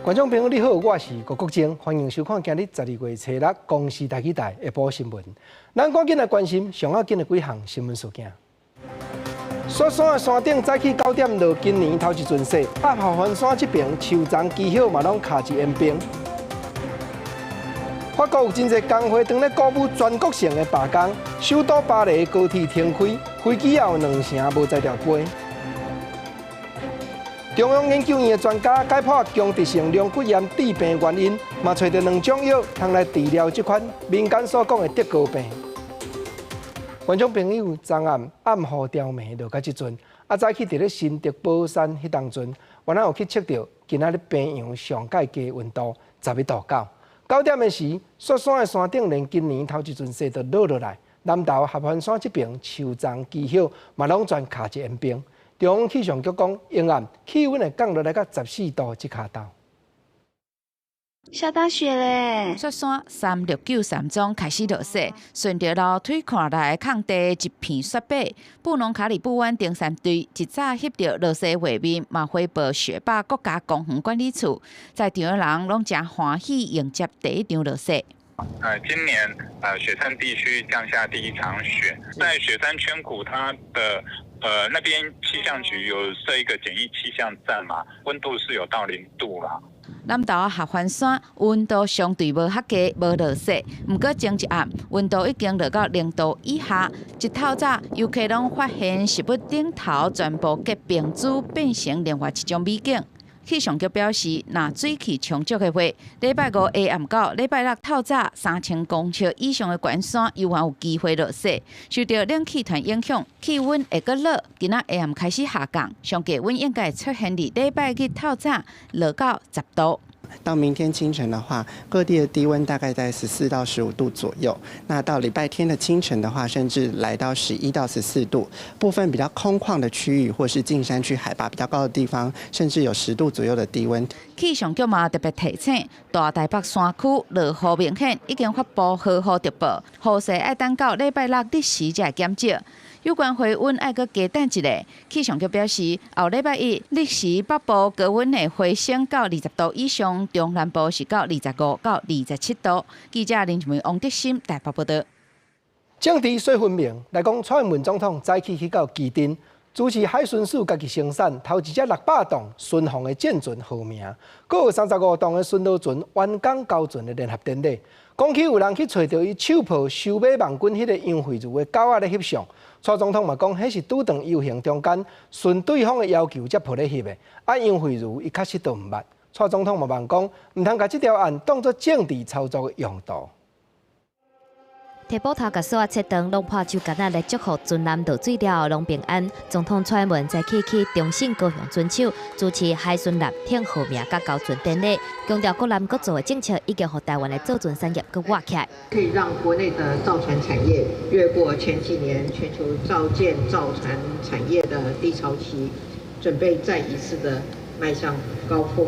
觀眾朋友你好，我是郭國晶，歡迎收看今日12月初六公視台語台下晡新聞。咱趕緊來關心上要緊的幾項新聞事件。雪山的山頂早起9點落今年頭一陣雪，啊，合歡山這爿樹叢枝葉嘛攏卡一淹冰。法國有真濟工會當咧鼓舞全國性的罷工，首都巴黎高鐵停開，飛機也有兩成無才調飛。中央研究院的專家解剖強直性龍骨炎致病原因，嘛揣著兩種藥通來治療這款民間所講的竹篙病。觀眾朋友，昨暗暗雨調暝落到這陣，啊，早起佇咧新竹寶山彼當陣，原來有去測著今仔日平陽上蓋低溫度11度9。9點的時，雪山的山頂連今年頭一陣雪都落落來，南投合歡山這爿樹叢枝葉嘛攏全卡一淹冰。中央氣象局講，昏暗氣溫會降落來到14度這跤度。下大雪嘞！雪山369山莊開始落雪，順著樓梯看來空地一片雪白。布農卡里布灣登山隊一早翕著落雪畫面，嘛回報雪霸國家公園管理處，在場的人攏誠歡喜迎接第一場落雪。今年雪山地區降下第一場雪，在雪山圈谷，它的那邊氣象局有設一個簡易氣象站嘛，溫度是有到0度啦。南投合歡山溫度相對無較低，無落雪。毋過前一暗溫度已經落到0度以下。一透早，遊客攏發現植物頂頭全部結冰珠，變成另外一種美景。氣象局表示，若水汽充足的話，禮拜五下暗到禮拜六透早3000公尺以上的懸山，猶原有機會落雪。受著冷氣團影響，氣溫會閣落。今仔下暗開始下降，上低溫應該會出現佇禮拜日透早落到10度。到明天清晨的話，各地的低溫大概在14到15度左右。那到禮拜天的清晨的話，甚至來到11到14度。部分比較空曠的區域，或是近山區海拔比較高的地方，甚至有10度左右的低溫。氣象局嘛特別提醒，大台北山區落雨明顯，已經發布豪雨特報，雨勢愛等到禮拜六日時才會減少。有關回溫愛閣加等一下，氣象局表示，後禮拜一日時北部高溫會回升到20度以上，中南部是到25到27度。記者林志梅、王德森台北報道。政治說分明來講，蔡英文總統早起去到旗津，主持海巡署家己生產頭一隻600棟巡防的戰船號名，閣有35棟的巡邏船完工交船的聯合典禮。講起有人去揣著伊手抱收買網軍彼個楊惠如的狗仔咧翕相，蔡總統嘛講，彼是拄頓遊行中間順對方的要求才抱咧翕的。啊，楊惠如伊確實都毋捌。蔡總統嘛望講，毋通共這條案當作政治操作的用途。提斧頭共索仔切斷，攏破手絃仔來祝福船艦落水了後攏平安。總統蔡英文早起去中信高雄船廠主持海巡艦艇號名佮交船典禮，強調國艦國造的政策已經予台灣的造船產業閣活起來。可以讓國內的造船產業越過前幾年全球造艦造船產業的低潮期，準備再一次的邁向高峰。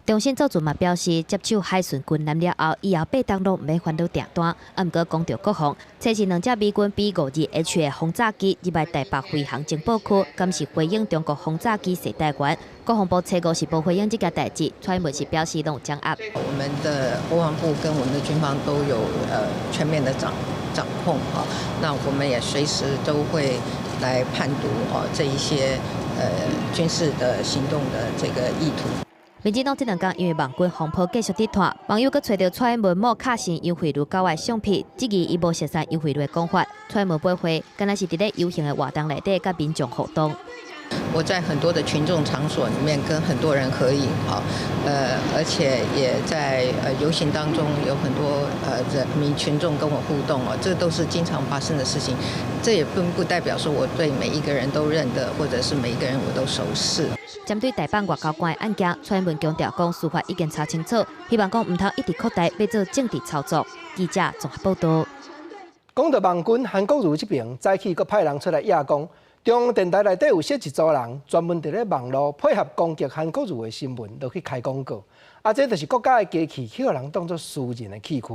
中信造船嘛表示，接手海巡軍艦了後，以後8冬攏毋免煩惱訂單。啊，毋過講著國防，測試兩隻美軍B-52H 的轟炸機入來台北飛航情報區，敢是回應中國轟炸機襲台灣？國防部初五是無回應這件代誌，蔡英文是表示攏有掌握。我們的國防部跟我們的軍方都有全面的掌控啊，那我們也隨時都會來判讀哦這一些軍事的行動的這個意圖。民進黨這兩工因為網軍風波繼續佇拖，網友閣揣著蔡英文某敲醒楊惠如狗仔的相片，質疑伊無熟似楊惠如的講法。蔡英文回話，敢若是佇咧遊行的活動內底佮民眾互動。我在很多的群眾場所裡面跟很多人合影，哈，而且也在遊行當中有很多人民群眾跟我互動哦，這都是經常發生的事情。這也並不代表說我對每一個人都認得，或者是每一個人我都熟識。針對台北外交官的案件，蔡英文強調講，司法已經查清楚，希望講毋通一直擴大，欲做政治操作。記者綜合報道。講到網軍，韓國瑜這爿早起閣派人出來掖講，中央電台內底有設一組人，專門佇咧網路配合攻擊韓國瑜的新聞，落去開廣告。啊，這就是國家的機器，去予人當作私人的器具。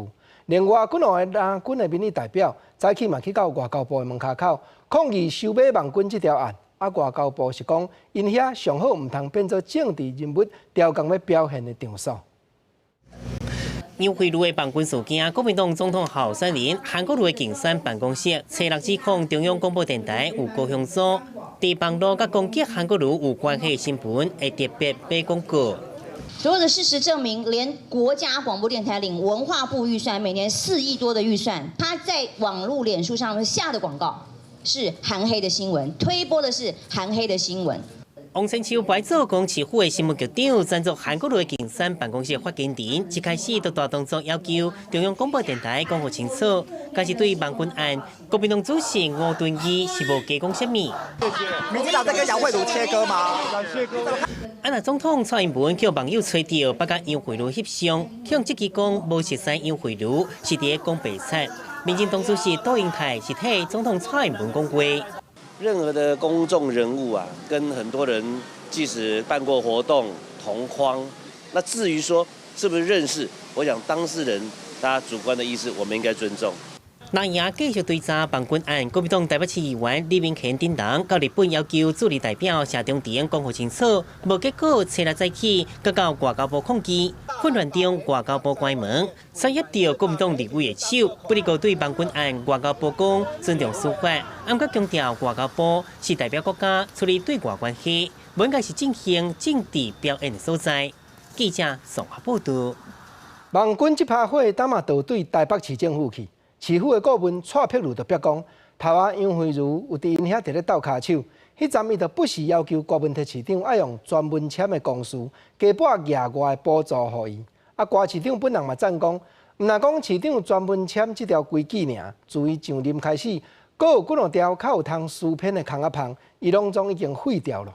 另外，幾兩个藍軍的民意代表早起嘛去到外交部的門跤口抗議收買網軍這條案。啊，外交部是講，𪜶遐上好毋通變做政治人物調工欲表現的場所。楊慧如的網軍事件，國民黨總統候選人韓國瑜的競選辦公室，初六指控中央廣播電台有高雄組佇網路佮攻擊韓國瑜有關係的新聞，會特別買廣告。所有的事實證明，連國家廣播電台領文化部預算，每年4億多的預算，他在網路、臉書上面下的廣告是韓黑的新聞，推播的是韓黑的新聞。王千秋白做講市府的新聞局長，轉做韓國瑜的競選辦公室發言人，一開始就大動作要求中央廣播電台講予清楚，但是對網軍案，國民黨主席吳敦義是無加講啥物。民進黨在跟楊慧如切割嗎？啊，若總統蔡英文予網友揣著，捌佮楊慧如翕相，向質疑講無熟似楊慧如是佇咧講白賊。民進黨主席杜英泰是替總統蔡英文講話。任何的公眾人物啊，跟很多人即使辦過活動同框，那至於說是不是認識，我想當事人大家主觀的意思，我們應該尊重。那也繼續追查網軍案，國民黨台北市議員李明賢等人到日本要求駐日代表謝長廷講予清楚，無結果，初六早起，閣到外交部抗議，混亂中外交部關門，採入著國民黨立委的手。不過對網軍案，外交部講尊重司法，毋過強調外交部是代表國家處理對外關係，無應該是進行政治表演的所在。記者綜合報道。網軍這趴火，當嘛就對台北市政府去。市府的顧問蔡碧如就表講，頭仔楊慧如有佇𪜶遐佇咧鬥跤手，彼陣伊就不時要求郭文鐵市長愛用專文簽的公司加撥額外的補助予伊。啊，郭市長本人嘛讚講，毋但講市長專文簽這條規矩爾，自伊上任開始，閣有幾若條較有通撕編的空仔縫，伊攏總已經廢掉了。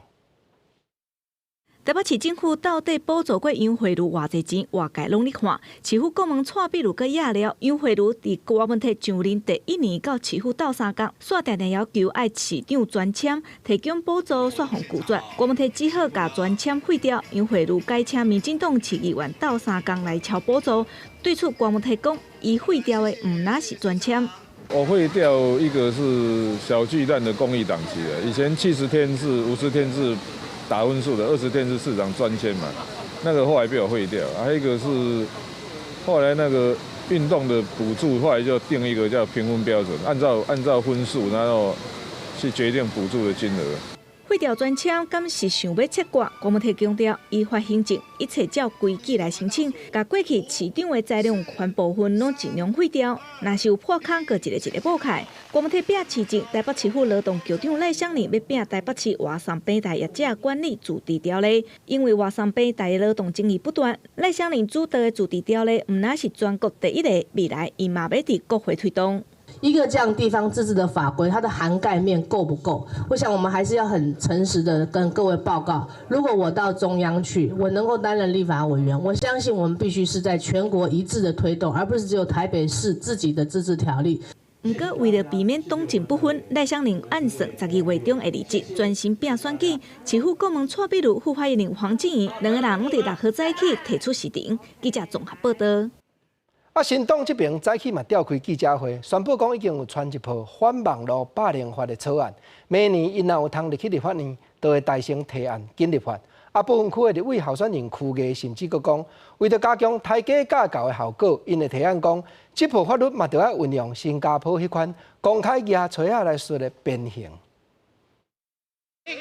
台北市政府到底補助過楊慧如偌濟錢？外界攏咧看。市府顧問蔡碧如閣掖了楊慧如佇郭文鐵上任第一年到市府鬥相共，煞定定要求愛市長專簽提供補助，煞予拒絕。郭文鐵只好共專簽廢掉。楊慧如改請民進黨市議員鬥相共來敲補助。對此，郭文鐵講，伊廢掉的毋但是專簽。我廢掉一個是小巨蛋的公益檔期的，以前70天是50天是打分數的，20天是市長專簽嘛，那個後來被我廢掉。還有一個是後來那個運動的補助，後來就定一個叫評分標準，按照分數，然後去決定補助的金額。廢掉專簽，敢是想欲切割？郭文鐵強調，依法行政，一切照規矩來申請，共過去市長的裁量權部分攏盡量廢掉。若是有破空，閣一个一个補開。郭文鐵拼市政，台北市府勞動局長賴香伶欲拼台北市外送平台業者管理自治條例，因為外送平台的勞動爭議不斷，賴香伶主導的自治條例，毋但是全國第一個，未來伊嘛欲佇國會推動。一個這樣地方自治的法規，它的涵蓋面夠不夠？我想我們還是要很誠實的跟各位報告。如果我到中央去，我能夠擔任立法委員，我相信我們必須是在全國一致的推動，而不是只有台北市自己的自治條例。毋過，為了避免黨政不分，賴香伶暗算12月中會離職，專心拼選舉。市府顧問蔡碧如、副發言人黃靜怡兩個人攏佇6號早起提出辭呈。記者綜合報道。啊，新黨這邊早起嘛召開記者會，宣布講已經有傳一部反網路霸凌法的草案，明年𪜶若有通入去立法院，就會帶先提案緊立法。啊，不分區的立委候選人柯毅甚至閣講，為著加強刣雞教猴的效果，𪜶會提案講，這部法律嘛著愛運用新加坡彼款公開舉錘仔來術的鞭刑。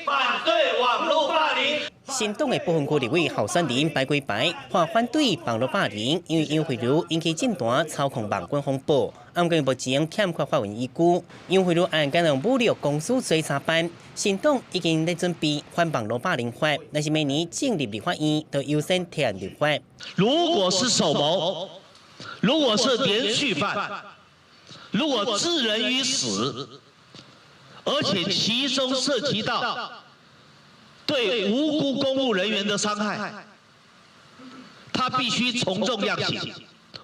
反對網路霸凌。新黨的不分區立委候選人排規排，話反對網路霸凌，因為楊慧如引起政壇操控網軍風暴，毋過目前欠缺法律依據。楊慧如案敢用武力公司追查辦，新黨已經咧準備反網路霸凌法，若是明年進入立法院，就優先提案立法。如果是首謀，如果是連續犯，如果致人於死，而且其中涉及到對無辜公務人員的傷害，他必須從重量刑。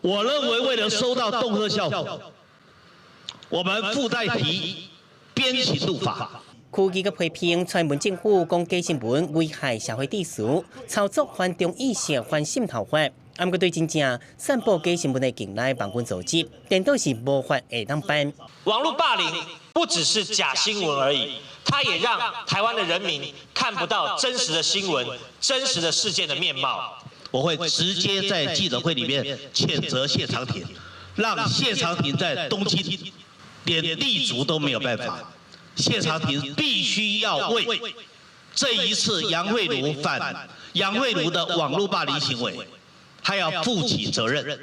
我認為為了收到恫嚇效果，我們附帶提鞭刑入法。區議閣批評蔡英文政府講假新聞危害社會秩序，操作反中意識、反滲透法。毋過對真正散布假新聞的境內網軍組織，顛倒是無法會當辦。網路霸凌不只是假新聞而已，它也讓台灣的人民看不到真實的新聞、真實的事件的面貌。我會直接在記者會裡面譴責謝長廷，讓謝長廷在東京連立足都沒有辦法。謝長廷必須要為這一次楊蕙如反楊蕙如的網路霸凌行為，他要負起責任。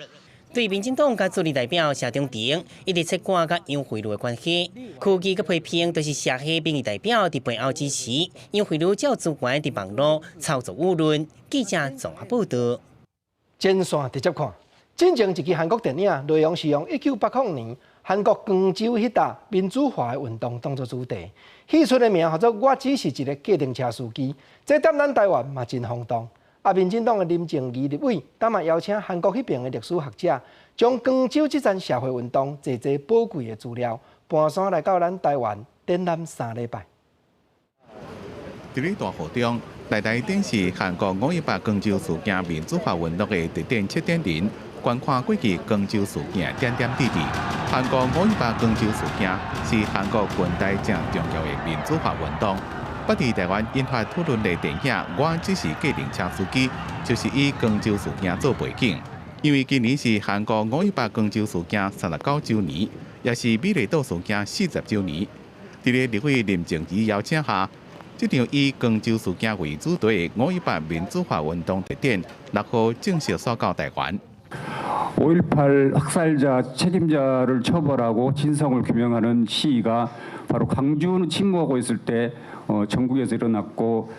對民進黨佮駐日代表謝長廷一直切割佮楊蕙如的關係，區記佮批評就是謝黑民意代表佇背後支持楊蕙如照資源佇網路操作輿論。記者綜合報道。前線直接看，進前一支韓國電影內容是用1980年韓國光州彼搭民主化的運動當作主題，戲出的名號做《我只是一个計程車司機》，這踮咱台灣嘛真轟動。啊，民進黨的林靜儀立委，當嘛邀請韓國彼爿的歷史學者，將光州這場社會運動濟濟寶貴的資料搬山來到咱台灣展覽3禮拜。佇咧大會中，來來展示韓國5.18光州事件民主化運動的特展策展人，觀看過去光州事件點點滴滴。韓國5.18光州事件是韓國近代誠重要的民主化運動。不佇台灣引發討論的電影《我只是計程車司機》，就是以光州事件做背景。因為今年是韓國5.18光州事件39週年，也是美麗島事件40週年。佇咧立委林靜儀邀請下，這場以光州事件為主題的5.18民主化運動特展，6號正式徙到台灣。 5.18 학살자 책임자를 처벌하고 진상을 규명하는 시위가 바로 광주는 침묵하고 있을 때 전국에서 일어났고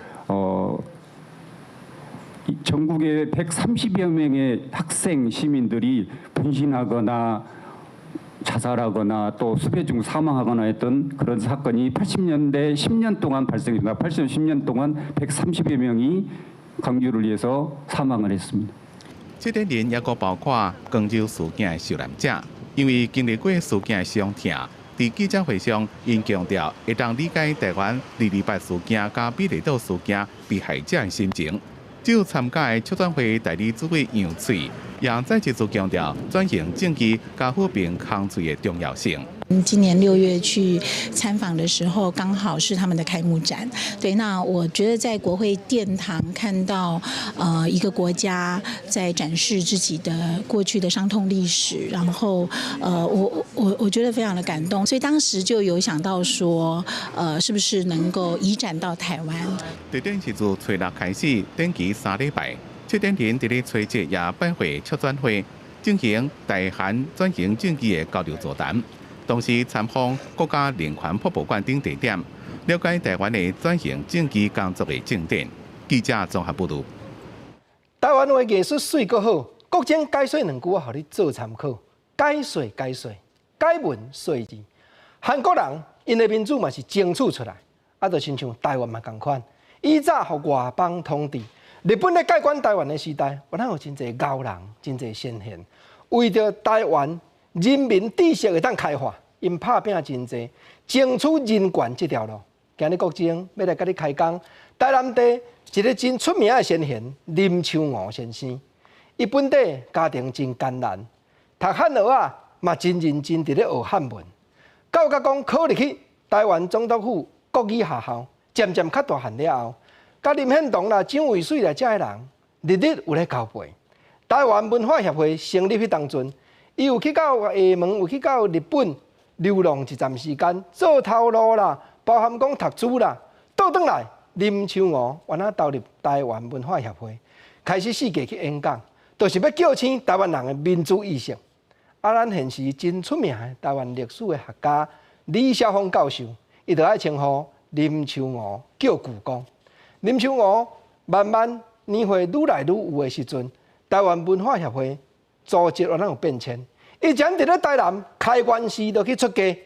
전국의 130여 명의 학생 시민들이 분신하거나 자살하거나 또 수배 중 사망하거나 했던 그런 사건이 80년대 10년 동안 발생했습니다. 80년 10년 동안 130여 명이 광주를 위해서 사망을 했습니다. 這展覽也閣包括光州事件的受難者，因為經歷過事件的傷痛，佇記者會上，𪜶強調會當理解台灣2.28事件佮美麗島事件被害者的心情。只有參加的促轉會代理主委楊翠，也再一次強調轉型正義佮和平空喙的重要性。今年6月去參訪的時候，剛好是他們的開幕展。對，那我覺得在國會殿堂看到，一個國家在展示自己的過去的傷痛歷史，然後，我覺得非常的感動，所以當時就有想到說，是不是能夠移展到台灣？特展是自初六開始，展期3禮拜。策展人佇咧初七也擺會促轉會，進行台韓轉型正義的交流座談。同時參訪國家人權博物館等地點，了解台灣的轉型正義工作的進展。記者綜合報導。台灣話藝術媠閣好，國政解說兩句，我予你做參考。解說解說，解文說字。韓國人𪜶的民主嘛是爭取出來，啊，就親像台灣嘛仝款。以早予外邦統治，日本咧蓋管台灣的時代，有哪有真濟𠢕人，真濟先賢，為著台灣人民知識會當開化，𪜶拍拚真濟，爭取人權這條路。今日國政欲來佮你開講，台南地一个真出名的先賢林秋梧先生，伊本底家庭真艱難，讀漢學仔嘛真認真佇咧學漢文，到甲講考入去台灣總督府國語學校，漸漸較大漢了後，佮林獻堂啦、蔣渭水啦遮的人，日日有咧交陪。台灣文化協會成立彼當陣，伊有去到廈門，有去到日本流浪一陣時間，做頭路啦，包含講讀書啦，倒轉來林秋梧原來投入台灣文化協會，開始四界去演講，就是欲叫醒台灣人的民主意識。啊，咱現時真出名的台灣歷史的學家李筱峰教授，伊就愛稱呼林秋梧叫舅公。林秋梧慢慢年歲愈來愈有的時陣，台灣文化協會組織原來有變遷。以前佇咧台南開願寺，就去出家，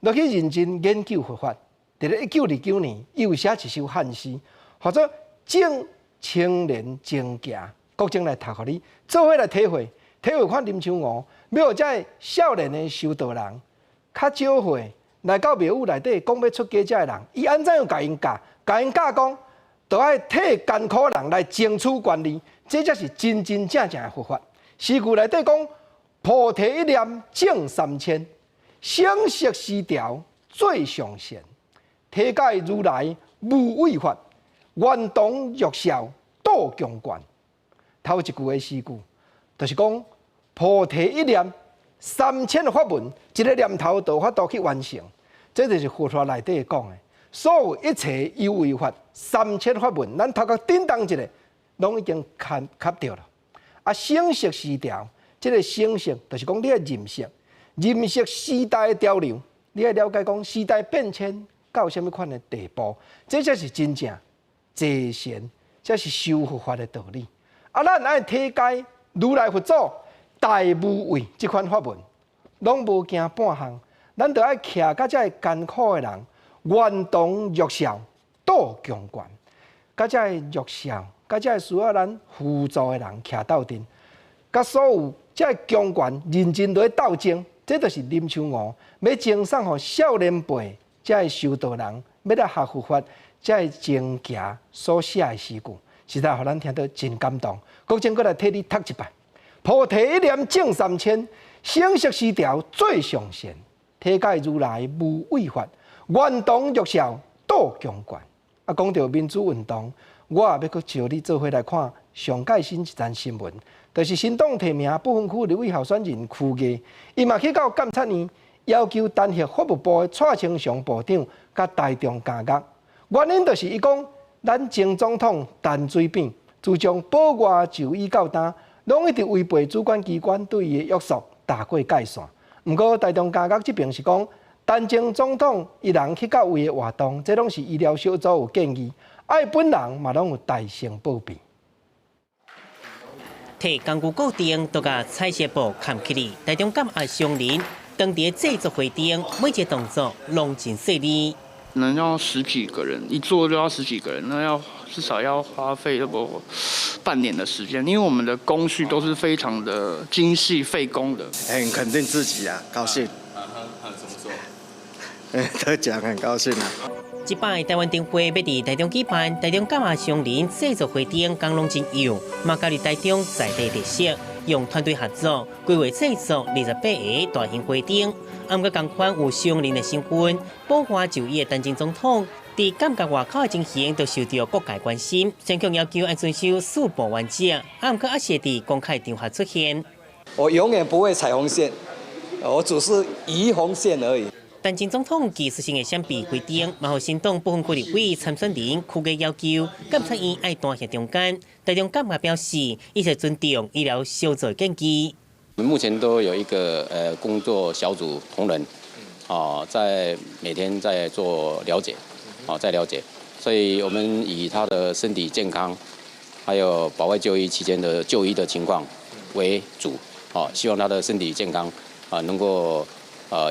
就去認真研究佛法。佇咧1929年，伊有寫一首漢詩，號做《贈青年前行》，國政來讀予你，做伙來體會，體會看林秋梧，欲予這个少年的修道人，較少歲來到廟宇內底講欲出家這个人，伊按怎樣共𪜶教？共𪜶教講，著愛替艱苦人來爭取權利，這才是真真正正的佛法。詩句內底講：菩提一念證三千，生死時調最上善，體解如來無畏法，願同弱少度強權。頭一句的詩句，就是講菩提一念三千法門，一個念頭就有法度去完成。這就是佛法內底講的，所有一切有為法，三千法門，咱頭殼叮當一下，攏已經看吸著了。啊，省識時潮，這個省識就是講你愛認識，認識時代的潮流，你愛了解講時代變遷到啥物款的地步，這才是真正坐禪，這是修佛法的道理。啊，咱愛體解如來佛祖大無畏這款法門，攏無驚半項。咱就愛徛佮這个艱苦的人，願同弱少度強權，佮這个弱小，佮這个需要咱輔助的人徛鬥陣，佮所有這个強權認真來鬥爭，這就是林秋娥欲贈送予少年輩這个修道人，欲來學佛法，這个前行所寫的詩句，實在予咱聽著真感動。國政閣來替你讀一擺：菩提一念證三千，生死時調最上善。體解如來無畏法，願同弱少度強權。啊，講著民主運動，我也欲閣招你做伙來看上蓋新一則新聞，就是新黨提名不分區立委候選人邱毅，伊嘛去到監察院要求彈劾法務部的蔡清祥部長佮台中監獄。原因就是伊講，咱前總統陳水扁自從保外就醫到今，攏一直違背主管機關對伊的約束，踏過界線。毋過台中監獄這邊是講，陳前總統伊人去到位的活動，這攏是醫療小組有建議，啊，伊本人嘛攏有代先報備。提工具固定，都共彩色布崁起來。台中監獄上林當地製作花燈，每一個動作攏真細膩。能要十幾個人，一做就要十幾個人，那要至少要花費差不多半年的時間，因為我們的工序都是非常的精細費工的。很肯定自己啊，高興。怎麼說？得獎很高興啊。這擺台灣燈會欲佇台中舉辦，台中監獄上林製作花燈，工攏真幼，嘛加入台中在地特色，用團隊合作規劃製作28個大型花燈。毋過仝款有商人的身份，保外就醫的陳前總統，佇監獄外口的情形都受著各界關心，選舉要求愛遵守四不原則，毋過猶是佇公開場合出現。我永遠不會踩紅線，我只是移紅線而已。陳前總統技術性的閃避規定，嘛予新黨不分區立委參選人邱毅要求監察院愛彈劾中間。台中監獄表示，一切尊重醫療小組建議。我們目前都有一個工作小組同仁，啊，在每天在做了解，啊，在了解，所以我們以他的身體健康，還有保外就醫期間的就醫的情況為主，啊，希望他的身體健康啊能夠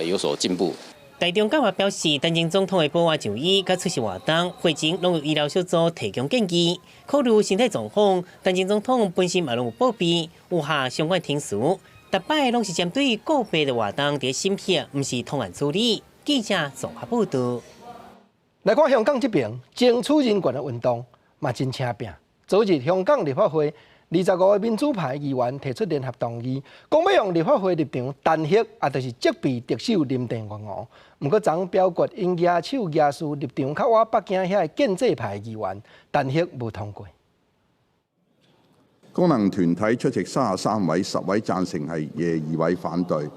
有所進步。台中監獄表示，陳前總統的保外就醫佮出席活動，會前攏有醫療小組提供建議，考慮身體狀況，陳前總統本身嘛攏有報備，有下相關程序。逐擺攏是針對個別的活動佇審核，毋是統案處理。記者綜合報導。來看香港這邊爭取人權的運動嘛真請拚。昨日香港立法會25個民主派議員提出聯合動議，講欲用立法會立場彈劾，啊，就是責備特首林鄭月娥。毋過昨表決𪜶舉手舉輸立場較倚北京遐的建制派議員，彈劾無通過。功能團體出席33位，10位贊成，係22位反對。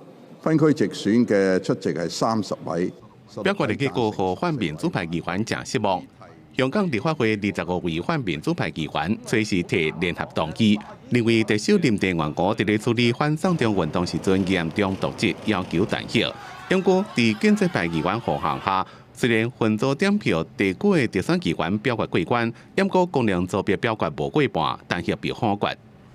分區直選嘅出席係30位。表決的結果，予泛民主派議員誠失望。香港立法會25位泛民主派議員隨時提聯合動議，認為特首林鄭月娥佇咧處理反送中運動時陣嚴重瀆職，要求彈劾。不過，佇建制派議員護航下，雖然分組點票第九个直選議員表決過關，不過功能組別表決無過半，彈劾被否決。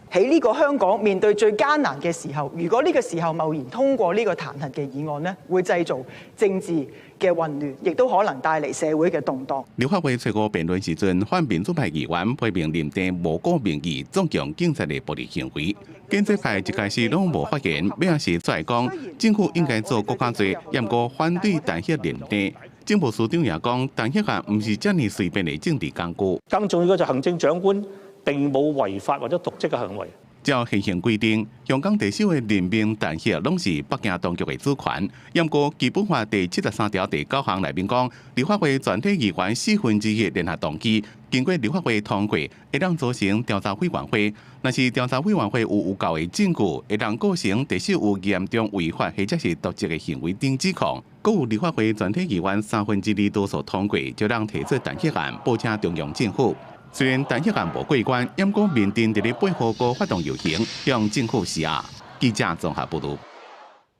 喺呢個香港面對最艱難嘅時候，如果呢個時候貿然通過呢個彈劾嘅議案呢，會製造政治嘅混亂，亦都可能帶嚟社會嘅動盪。立法會初五辯論時陣，泛民主派議員批評林鄭無顧民意、縱容警察的暴力行為。建制派一開始攏無發言，尾仔時出來講，政府應該做閣較濟，毋過反對彈劾林鄭。政務司長也講，彈劾案毋是遮爾隨便的政治工具。更重要嘅就行政長官。並冇違法或者瀆職嘅行為。照現行規定，香港特首的任命彈劾攏是北京當局的主權。毋過基本法第73條第九項內面講，立法會全體議員四分之一聯合動議，經過立法會通過，會當組成調查委員會。若是調查委員會有有夠的證據，會當構成特首有嚴重違法或者是瀆職的行為等指控，閣有立法會全體議員三分之二多數通過，就當提出彈劾案，報請中央政府。雖然彈劾案無過關，毋過民陣佇咧8號閣發動遊行，向政府施壓。記者綜合報導。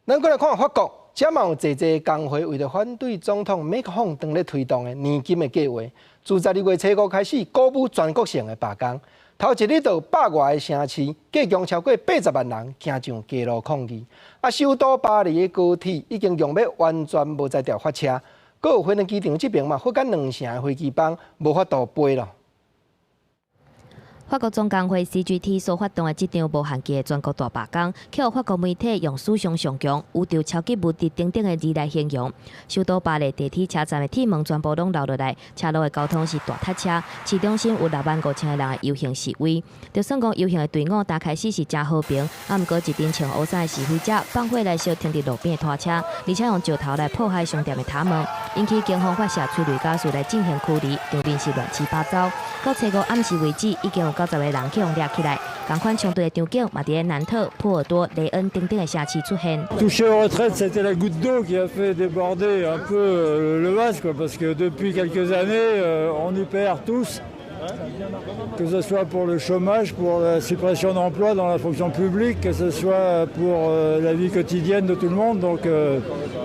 咱閣來看法國，遮嘛有濟濟工會為著反對總統馬克宏當咧推動的年金的計劃，自12月初五開始鼓舞全國性的罷工。頭一日就百外个城市，計共超過80萬人行上街路抗議。啊，首都巴黎的高鐵已經用欲完全無才調發車，閣有飛輪機場這爿嘛，發甲兩成的飛機班無法度飛囉。法國總工會 CGT 所發動的這場無限期的全國大罷工，予法國媒體用史上上強、宇宙超級無敵等等的字來形容。首都巴黎地鐵車站的鐵門全部攏留落來，車路的交通是大塞車。市中心有6萬5千个人的遊行示威。就算講遊行的隊伍剛開始是誠和平，啊，毋過一陣穿烏衫的示威者放火來燒停佇路邊的拖車，而且用石頭來破壞商店的鐵門，引起警方發射催淚ガス來進行驅離，場面是亂七八糟。到初五暗時為止，已經有90個人去予掠起來，仝款衝突的場景嘛，佇咧南特、波爾多、雷恩等等的城市出現。 Toucher aux retraites, c'était la goutte d'eau qui a fait déborder un peu le vase, quoi, parce que depuis quelques années, on y perd tous, que ce soit pour le chômage, pour la suppression d'emplois dans la fonction publique, que ce soit pour la vie quotidienne de tout le monde. Donc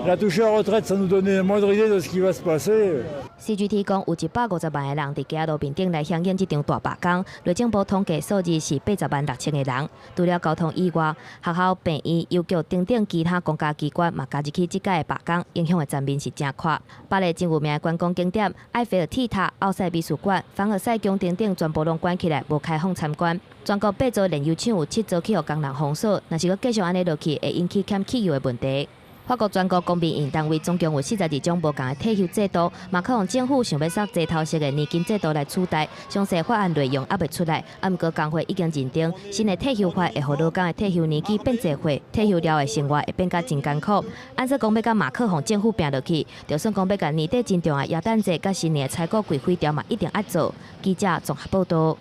la toucher aux retraites, ça nous donnait la moindre idée de ce qui va se passer. CGT 講有150萬个人佇街路面頂來響應這場大罷工。內政部統計數字是80萬6千个人。除了交通以外，學校、病院、郵局等等其他公家機關嘛加入去這擺的罷工，影響的層面是誠闊。巴黎真有名的觀光景點埃菲爾鐵塔、奧賽美術館、凡爾賽宮等等，全部攏關起來，無開放參觀。全國八座煉油廠有七座去予工人封鎖，若是閣繼續按呢落去，會引起欠汽油的問題。法國全國公民營單位總共有42種無仝的退休制度，馬克宏政府想欲煞齊頭式的年金制度來取代，詳細法案內容猶未出來。啊，毋過工會已經認定新的退休法會予勞工的退休年紀變濟歲，退休了的生活會變甲真艱苦。按說講欲佮馬克宏政府拚落去，就算講欲共年底真重要的耶誕節佮新年的採購櫃廢掉嘛，一定愛做。記者綜合報導。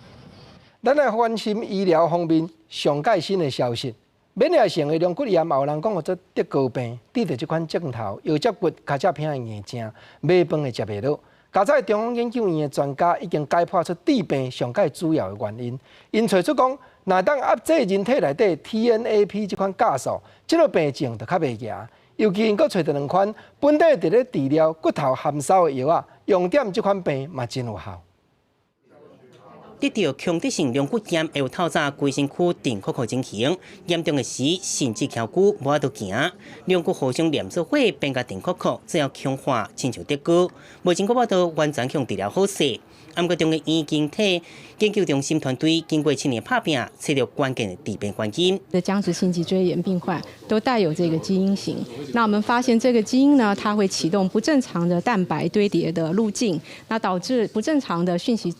咱來關心醫療方面上蓋新的消息。免疫性的龍骨炎，有人講號做德高病，得著這款症頭，腰脊骨、跤脊片會硬淨，欲飯會食袂落。加州中央研究院的專家已經解剖出致病上蓋主要的原因，𪜶揣出講，若當壓制人體內底 TNAP 這款酵素，這個病症就較袂嚴。尤其𪜶閣揣著兩款本底佇咧治療骨頭含梢的藥仔，用踮這款病嘛真有效。得著強直性龍骨炎會有透早規身軀震扣扣情形，嚴重的時甚至蹺久無法度行。龍骨互相連做伙變共震扣扣，最後強化，親像竹篙。目前閣無法度完全予治療好勢。毋過中央醫經體研究中心團隊經過7年拍拚，揣著關鍵的致病原因。的僵直性脊椎炎病患都帶有這個基因型。那我們發現這個基因呢，它會啟動不正常的蛋白堆疊的路徑，那導致不正常的訊息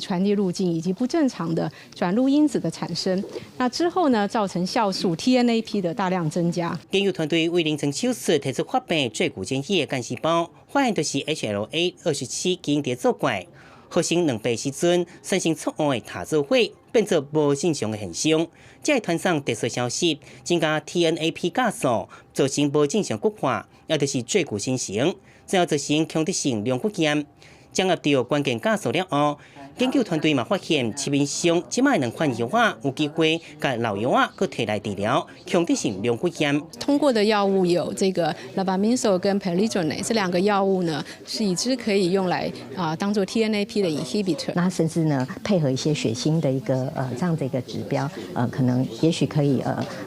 傳遞路徑以及不正常的轉錄因子的產生，那之後呢，造成酵素 TNAP 的大量增加。研究團隊為臨床手術提出發病最具爭議的幹細胞，發現就是 HLA 27基因佇作怪，發生兩倍時陣產生錯誤的塔做伙，變做無正常的現象。這個傳送特殊消息，增加 TNAP 酵素，造成無正常骨化，也就是椎骨形成，最後造成強直性龍骨炎。掌握著關鍵酵素了後，研究團隊嘛發現，市面上這擺兩款藥仔有機會共老藥仔閣提來治療強直性龍骨炎。通過的藥物有這個 Levamisole 跟 Pamidronate 這兩個藥物呢，是已知可以用來啊當做 TNAP 的 inhibitor。那甚至呢配合一些血清的一個這樣的一個指標，可能也許可以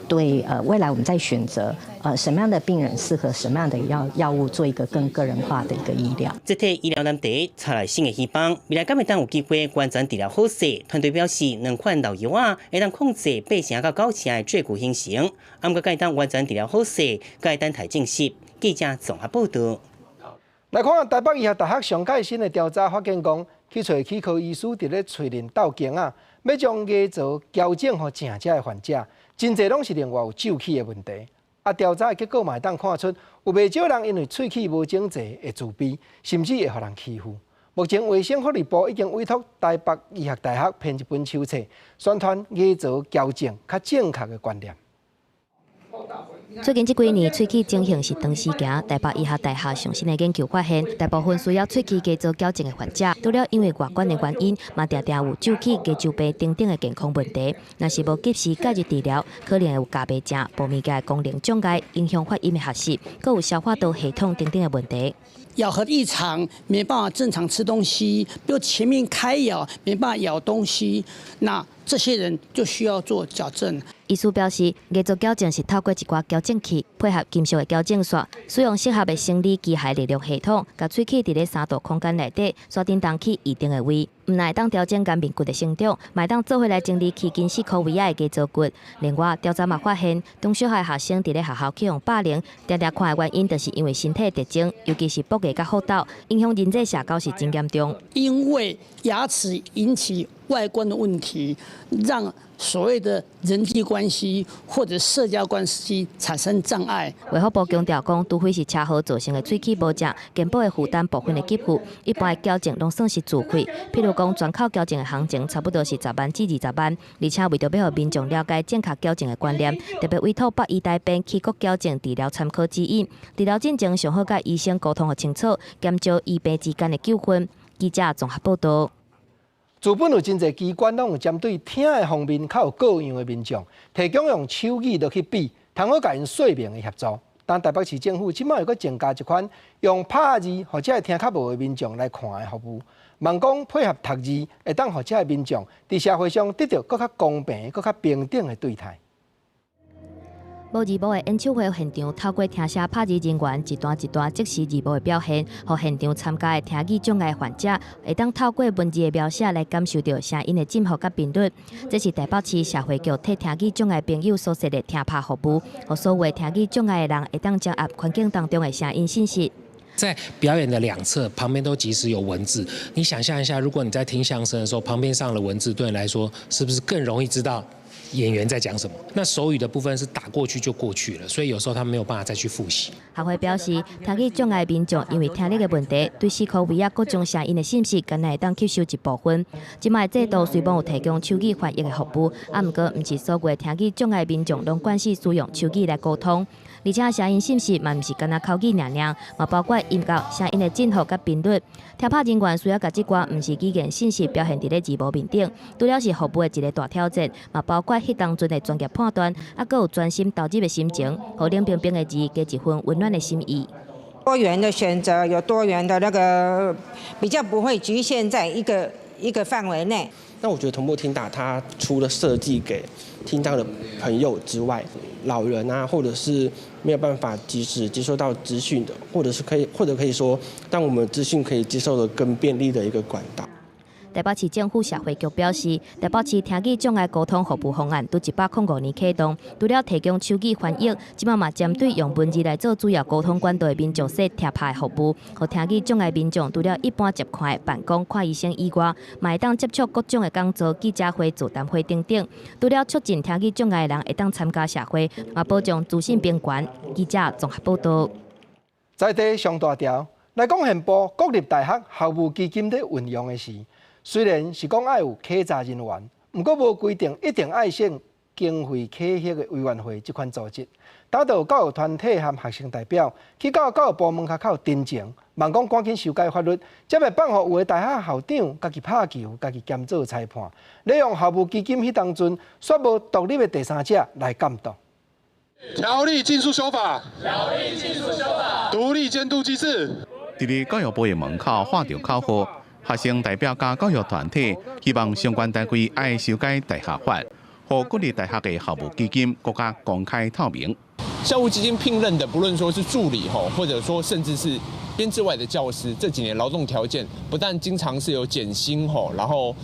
對未來我們在選擇什麼樣的病人適合什麼樣的藥物做一個更個人化的一個醫療。這體醫療難題帶來新的希望，未來敢會當有機會完全治療好勢。團隊表示，兩款老藥仔會當控制8成到9成的椎骨形成，毋過會當完全治療好勢，會等待證實。記者綜合報導。來看台北醫學大學上蓋新的調查發現，講去揣齒科醫師佇咧喙輪鬥間仔，欲將牙槽矯正予正正的患者，真濟攏是另外有蛀齒的問題。啊，調查的結果嘛會當看出，有袂少人因為喙齒無整齊會自卑，甚至會予人欺負。目前衛生福利部已經委託台北醫學大學編一本手冊，宣傳牙槽矯正較正確的觀念。最近這幾年，喙齒整形是當時行。台北醫學大學上新的研究發現，大部分需要喙齒牙槽矯正的患者，除了因為外觀的原因，嘛定定有蛀齒、牙周病等等的健康問題。若是無及時介入治療，可能會有咬袂正、無物件的功能障礙，影響發音的學習，閣有消化道系統等等的問題。咬合異常，沒辦法正常吃東西，比如前面開咬，沒辦法咬東西，那這些人就需要做矯正。醫師表示，牙槽矯正是透過一寡矯正器配合金屬的矯正線，使用適合的生理機械力量系統，共喙齒佇咧三度空間內底刷振動去預定的位，毋但會當調整顏面骨的生長，嘛會當做伙來整理齒近四箍圍仔的牙槽骨。另外，調查嘛發現，中小學學生佇咧學校去予霸凌，定定看的原因，就是因為身體特徵，尤其是剝牙佮腹斗，影響人際社交是真嚴重。因為牙齒引起外觀的問題，讓所謂的人際關係或者社交關係產生障礙。衛福部強調講，除非是車禍造成的喙齒無正，健保會負擔部分的給付，一般的矯正攏算是自費。譬如講，全口矯正的行情差不多是10萬至20萬，而且為著欲予民眾了解正確矯正的觀念，特別委託北醫大編齒骨矯正治療參考指引。治療進前，上好佮醫生溝通予清楚，減少醫病之間的糾紛。記者綜合報導。日本有真濟機關攏有針對聽的方面較有過樣的民眾，提供用手語落去比，通好共𪜶說明的協助。但台北市政府這擺又閣增加一款用拍字予這个聽較無的民眾來看的服務，望講配合讀字，會當予這个民眾佇社會上得到閣較公平、閣較平等的對待。無字幕的演唱會現場，透過聽寫拍字人員一段一段即時字幕的表現，予現場參加的聽語障礙患者會當透過文字的描寫來感受著聲音的振幅佮頻率。這是台北市社會局替聽語障礙朋友所設的聽拍服務，予所有聽語障礙的人會當掌握環境當中的聲音信息。在表演的兩側旁邊都即時有文字，你想象一下，如果你在聽相聲的時候，旁邊上了文字，對你來說是不是更容易知道演員在講什麼？那手語的部分是打過去就過去了，所以有時候他沒有辦法再去複習。學會表示，聽語障礙民眾因為聽力的問題，對四箍圍仔各種聲音的信息，敢若會當吸收一部分。這擺制度雖罔有提供手語翻譯的服務，啊，毋過毋是所有的聽語障礙民眾攏慣勢使用手語來溝通。而且聲音信息嘛毋是干焦口語爾爾，嘛包括音高、聲音的振幅佮頻率。聽拍人員需要共這寡毋是語言信息表現佇咧字幕面頂，除了是服務的一個大挑戰，嘛包括彼當陣的專業判斷，啊，閣有專心投入的心情，予冷冰冰的字加一份溫暖的心意。多元的選擇，有多元的那個，比較不會局限在一個一個範圍內。那我覺得同步聽打，它除了設計給聽障的朋友之外，老人啊，或者是沒有辦法及時接收到資訊的，或者是可以，或者可以說，當我們資訊可以接受的更便利的一個管道。台北市政府社會局表示，台北市聽語障礙溝通服務方案佇105年啟動，除了提供手語翻譯，這擺嘛針對用文字來做主要溝通管道的民眾設聽拍的服務，予聽語障礙民眾除了一般習慣的辦公、看醫生以外，嘛會當接觸各種的講座、記者會、座談會等等。除了促進聽語障礙的人會當參加社會，嘛保障資訊平權。記者綜合報導。在地上大條來講，憲報國立大學校務基金咧運用的時，雖然是講愛有稽查人員，毋過無規定一定愛設經費稽核的委員會這款組織。打到教育團體和學生代表去到教育部門跤口陳情，望講趕緊修改法律，才袂放予有的大學校長家己拍球、家己兼做裁判，利用校務基金彼當陣，煞無獨立的第三者來監督。條例盡速修法，條例盡速修法，獨立監督機制。佇咧教育部的門口喊著口號。學生代表佮教育團體希望相關單位愛修改大學法，予國立大學的校務基金閣較公開透明。校務基金聘任的，不論說是助理吼，或者說甚至是編制外的教師，這幾年勞動條件不但經常是有減薪吼，然後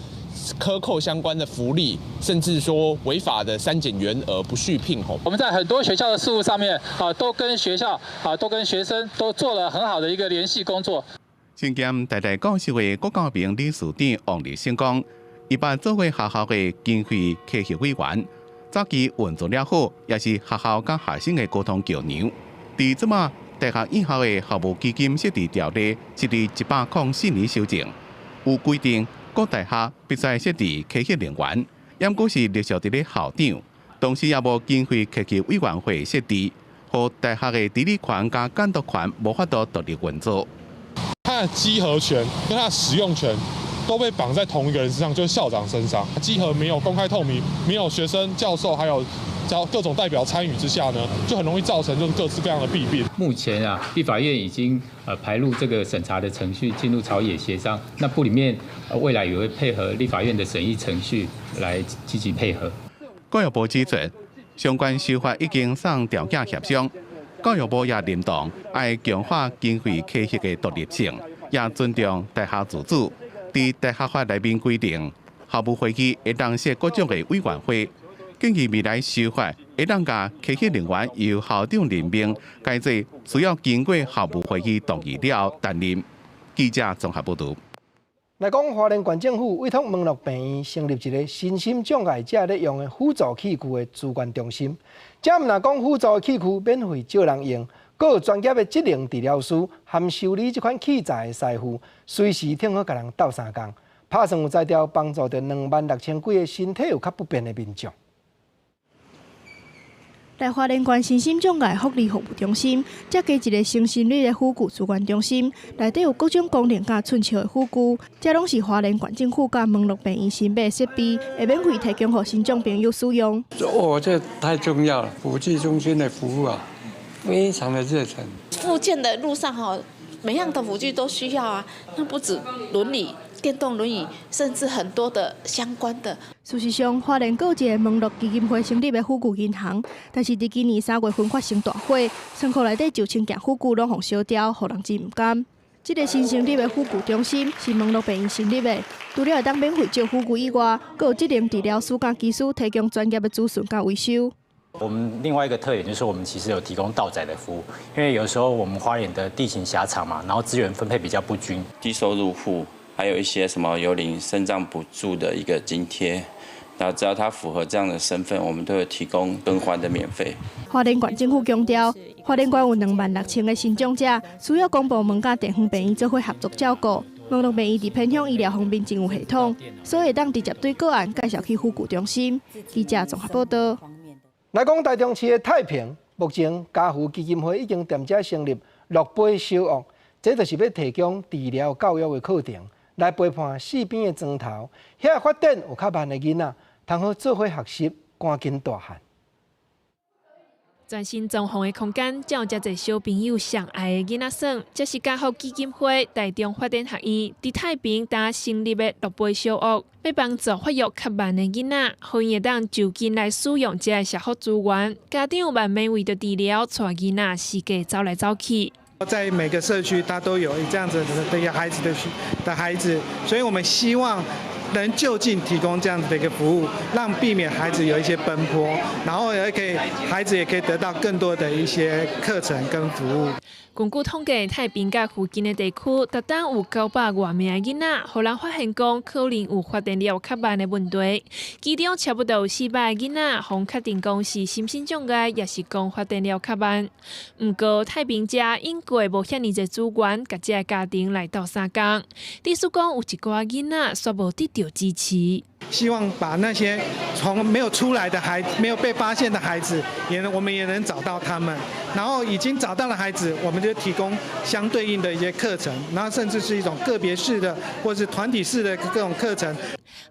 克扣相關的福利，甚至說違法的刪減員額不續聘吼。我們在很多學校的事務上面啊，都跟學校啊，都跟學生都做了很好的一個聯繫工作。身兼台大教授的國教明理事長王立勝講，伊捌做過學校的經費科學委員，早期運作了好，也是學校佮學生的溝通橋梁。佇這馬大學院校的校務基金設置條例，是佇104年修正，有規定各大學必須設置科學人員，毋過是隸屬佇咧校長，同時也無經費科學委員會設置，予大學的治理權佮監督權無法度獨立運作。他的稽核權跟他的使用權都被綁在同一個人身上，就是校長身上。稽核沒有公開透明，沒有學生、教授還有各種代表參與之下呢，就很容易造成就是各式各樣的弊病。目前啊，立法院已經排入這個審查的程序，進入朝野協商。那部裡面未來也會配合立法院的審議程序來積極配合。教育部指出，相關修法已經送調解協商。教育部也認同愛強化經費科學的獨立性，也尊重大學自主。佇大學法內面規定，校務會議會當設各種的委員會。建議未來修法會當共科學人員由校長任命，改做需要經過校務會議同意了後擔任。記者綜合報導。來講，花蓮縣政府委託門諾病院成立一個身心障礙者咧用的輔助器具的資源中心。這毋但講輔助器具免費借人用，閣有專業的職能治療師含修理這款器材的師傅，隨時停好共人鬥相共，拍算有才調幫助著26,000幾个身體有較不便的民眾。來花蓮縣身心障礙福利服務中心，這加一个身心靈的輔具資源中心，內底有各種功能佮寸尺的輔具，這攏是花蓮縣政府佮門諾病院新買設備，會免費提供予身障朋友使用。哦，這太重要了，輔具中心的服務啊，非常的熱忱。復健的路上哈，每樣的輔具都需要啊，那不止輪椅、電動輪椅，甚至很多的相關的。事實上，花蓮閣有一个門諾基金會成立的輔具銀行，但是佇今年3月份發生大火，倉庫內底9,000件輔具攏予燒掉，予人真毋甘。這个新成立的輔具中心是門諾病院成立的，除了會當免費借輔具以外，閣有職能治療師佮技師提供專業的諮詢佮維修。我們另外一個特點就是，我們其實有提供到宅的服務，因為有時候我們花蓮的地形狹長嘛，然後資源分配比較不均，低收入戶還有一些什麼有領身障補助的一個津貼，然後只要他符合這樣的身份，我們都會提供更換的免費。花蓮縣政府強調，花蓮縣有26,000个身障者，需要公部門佮地方病院做伙合作照顧。門諾病院佇偏鄉醫療方面真有系統，所以會當直接對個案介紹去輔具中心。記者綜合報道。來講台中市的太平，目前家扶基金會已經踮遮成立樂杯小屋，這就是欲提供治療教育的課程，來陪伴四邊的磚頭，遐發展有較慢的囡仔，通好做伙學習，趕緊大漢。全新裝潢的空間，才有遮濟小朋友上愛的囡仔耍。這是家福基金會台中發展學院佇太平呾成立的樂杯小屋，欲幫助發育較慢的囡仔，予𪜶會當就近來使用這个社福資源。家長嘛免為著治療，帶囡仔四界走來走去。在每個社區，它都有這樣子的一個孩子，所以我們希望能就近提供這樣子的一個服務，讓避免孩子有一些奔波，然後也可以孩子也可以得到更多的一些課程跟服務。根據統計，太平佮附近的地區，逐冬有900外名的囡仔，予人發現講可能有發展了較慢的問題。其中差不多有400个囡仔，予確定講是心身障礙，抑是講發展了較慢。毋過太平遮應過無遐爾濟資源，共這个家庭來鬥相共。意思講有一寡囡仔煞無得著支持。希望把那些從沒有出來的孩子、沒有被發現的孩子，也能我們也能找到他們。然後已經找到了孩子，我們就提供相對應的一些課程，然後甚至是一種個別式的或是團體式的各種課程。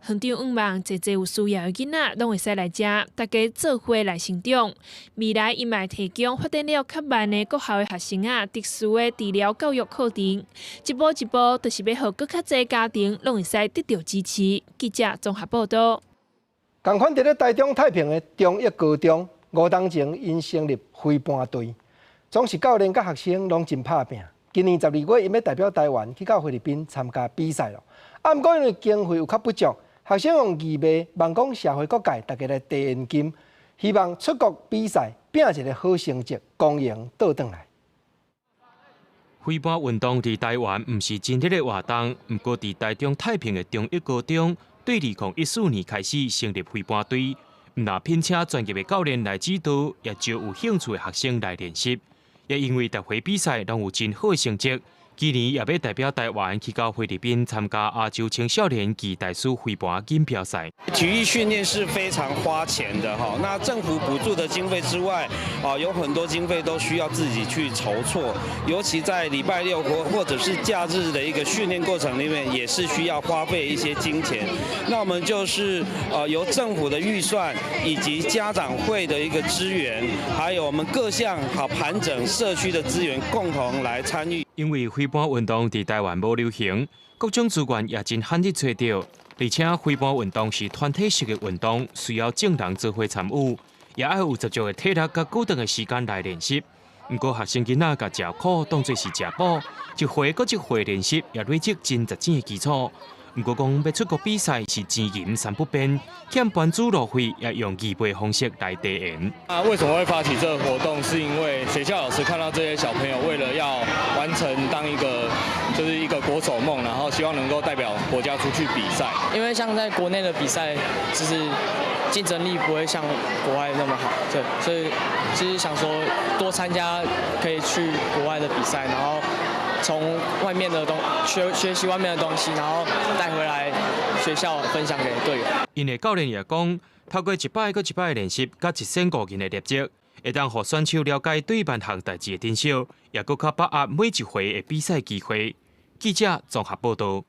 園長向望，濟濟有需要的囡仔攏會使來遮，大家做伙來成長。未來𪜶嘛會提供發展了較慢的國校的學生仔，特殊的治療教育課程，一步一步，就是欲予閣較濟家庭攏會使得著支持。記者綜合報道。仝款佇咧台中太平的中一高中，5冬前𪜶成立飛盤隊，總是教練佮學生攏真拍拚。今年12月，𪜶欲代表台灣去到菲律賓參加比賽囉。啊，毋過因為經費有較不足，學生用義賣，望講社會各界大家來提現金，希望出國比賽拚一个好成績，光榮倒轉來。飛盤運動佇台灣毋是真熱的活動，毋過佇台中太平的中一高中，對2014年開始成立飛盤隊，毋但聘請專業的教練來指導，也招有興趣的學生來練習。也因為逐回比賽攏有真好的成績，今年也欲代表台灣去到菲律賓參加亞洲青少年暨大師飛盤錦標賽。體育訓練是非常花錢的哈，那政府補助的經費之外，啊，有很多經費都需要自己去籌措，尤其在禮拜六或者是假日的一個訓練過程裡面，也是需要花費一些金錢。那我們就是由政府的預算以及家長會的一個資源，還有我們各項好盤整社區的資源，共同來參與。因為飛盤運動佇台灣無流行，各種資源也真罕得揣著。而且飛盤運動是團體式的運動，需要眾人做伙參與，也愛有十足的體力佮固定的時間來練習。毋過學生囡仔共食苦當做是食補，一回閣一回練習，也累積真實戰的基礎。毋過講欲出國比賽是錢銀三不便，欠班主路費也用義賣方式來支援。啊，為什麼會發起這個活動？是因為學校老師看到這些小朋友為了要完成當一個就是一個國手夢，然後希望能夠代表國家出去比賽。因為像在國內的比賽，就是競爭力不會像國外那麼好，對，所以就是想說多參加可以去國外的比賽，然後從外面的東學學習外面的東西，然後帶回來學校分享給隊友。𪜶的教練也講，透過一擺閣一擺的練習，佮一線五人的練習，會當予選手了解對萬項代誌的珍惜，也閣較把握每一回的比賽機會。記者綜合報道。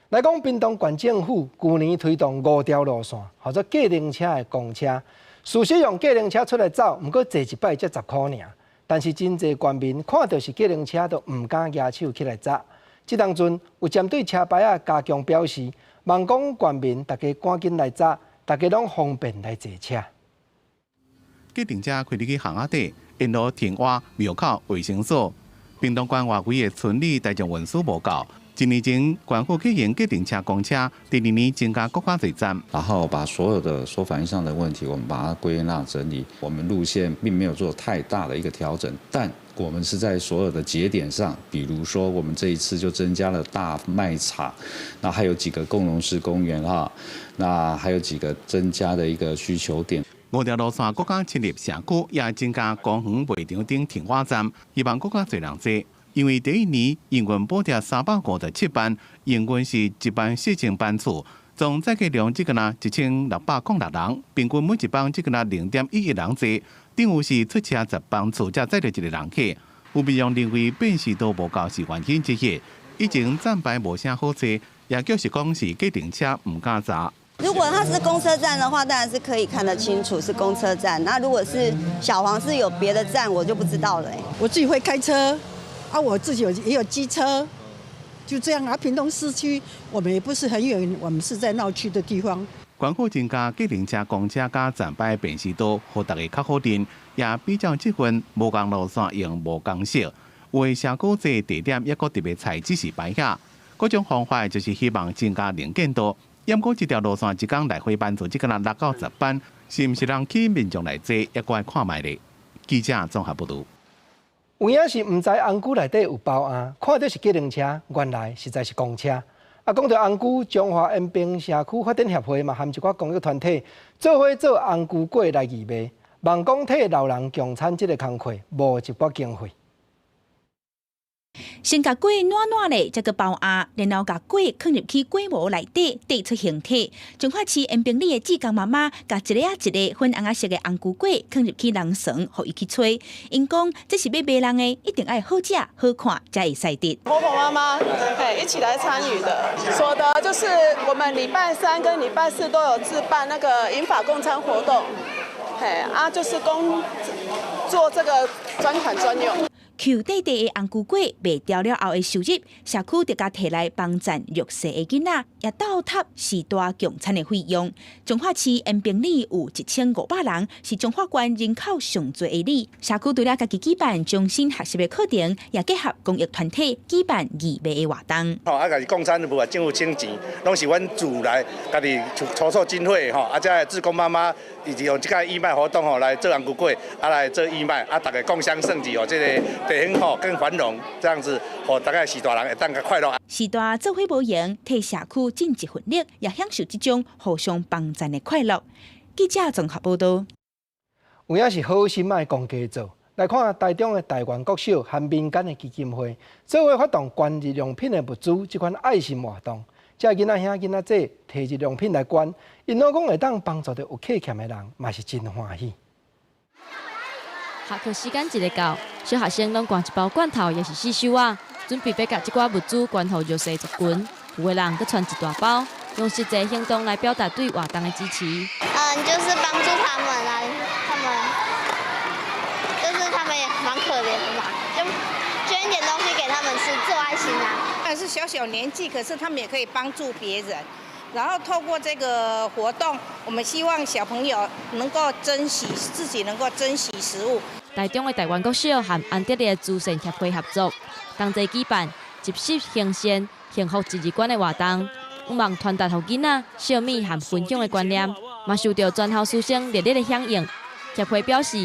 來講，屏東縣政府舊年推動五條路線，號做計程車的公車。事實用計程車出來走，毋過坐一擺才10箍爾。但是真濟縣民看著是計程車，都毋敢舉手起來紮。這當陣有針對車牌仔加強標示，望講縣民大家趕緊來紮，大家攏方便來坐車。計程車開入去巷仔底，沿路停倚廟口衛生所，屏東縣外圍的村里大眾運輸無夠。一年前，縣府啟用計程車公車，第二年增加閣較濟站，然後把所有的所反映上的問題，我們把它歸納整理。我們路線並沒有做太大的一個調整，但我們是在所有的節點上，比如說我們這一次就增加了大賣場，那還有幾個共融式公園哈，那還有幾個增加的一個需求點。五條路線閣較深入社區，也增加公園賣場等停倚站，希望閣較濟人坐。因為第一年營運補貼357萬，營運是1萬4000班次，總載客量只敢若1606人，平均每一班只敢若0.11人坐，等於是出車10班次才載著一個人客。有民眾認為辨識度無夠是原因之一，以前站牌無啥好坐，也就是講是計程車毋敢紮。如果它是公車站的話，當然是可以看得清楚是公車站。那如果是小黃是有別的站，我就不知道了。我自己會開車。啊，我自己有也有機車，就這樣啊。屏東市區，我們也不是很遠，我們是在鬧區的地方。縣府增加計程車、公車佮站牌辨識度，予大家較好認，也比照這份無仝路線用無仝色，有的社區坐地點抑閣特別採指示牌遐，各種方法就是希望增加能見度。毋過這條路線一工來回班次只敢若6到10班，是毋是人去民眾來坐，抑閣愛看覓咧？記者綜合報導。有影是毋知紅龜內底有包餡，看著是計程車，原來實在是公車。啊，講著紅龜，彰化延平社區發展協會嘛，和一寡公益團體做伙做紅龜粿來義賣，望講替老人共餐這个工課，募一筆經費。先共粿滗滗咧，再閣包餡，然後共粿囥入去粿模內底，綴出形體。彰化市延平里的志工媽媽，共一个仔一个粉紅仔色的紅龜粿囥入去人床，予伊去吹。𪜶講這是欲賣人的，一定愛好食好看才會使得。婆婆媽媽一起來參與的，所得就是我們禮拜三跟禮拜四都有自辦那個銀髮共餐活動，嘿啊，就是供做這個專款專用。搝短短的紅龜粿賣掉了後的收入，社區就共提來幫贊弱勢的囡仔，也倒貼時代共餐的費用。彰化市延平里有1500人，是彰化縣人口上濟的里。社區除了家己舉辦終身學習的課程，也結合公益團體舉辦義賣的活動。吼，啊，家己共餐的部分政府請錢，攏是阮自內家己籌措經費吼，啊，這个志工媽媽以及用這个義賣活動吼來做紅龜粿，啊來做義賣，啊，大家共襄盛舉哦，這个。地方吼更繁荣，這樣子，予大家序大人會當較快樂。序大做伙無閒，替社區盡一份力，也享受這種互相幫贊的快樂。記者綜合報道。有影是好心愛講加做。來看台中的大元國小和民間的基金會，做伙發動捐日用品的物資，這款愛心活動。這囡仔兄囡仔姊提日用品來捐，𪜶攏講會當幫助著有缺欠的人，嘛是真歡喜。下課時間一个到，小學生攏掛一包罐頭，抑是四手仔，準備欲共這寡物資捐予弱勢族群。有的人閣揣一大包，用實際行動來表達對活動的支持。就是幫助他們啊，他們就是他們也蠻可憐的嘛，就捐一點東西給他們吃，做愛心啊。是小小年紀，可是他們也可以幫助別人。然後透過這個活動，我們希望小朋友能夠珍惜自己，能夠珍惜食物。台中的大元國小和安德烈慈善協會合作，同齊舉辦集食行善、幸福一日捐的活動，向望傳達予囡仔惜物和分享的觀念，嘛受著全校師生熱烈的響應。協會表示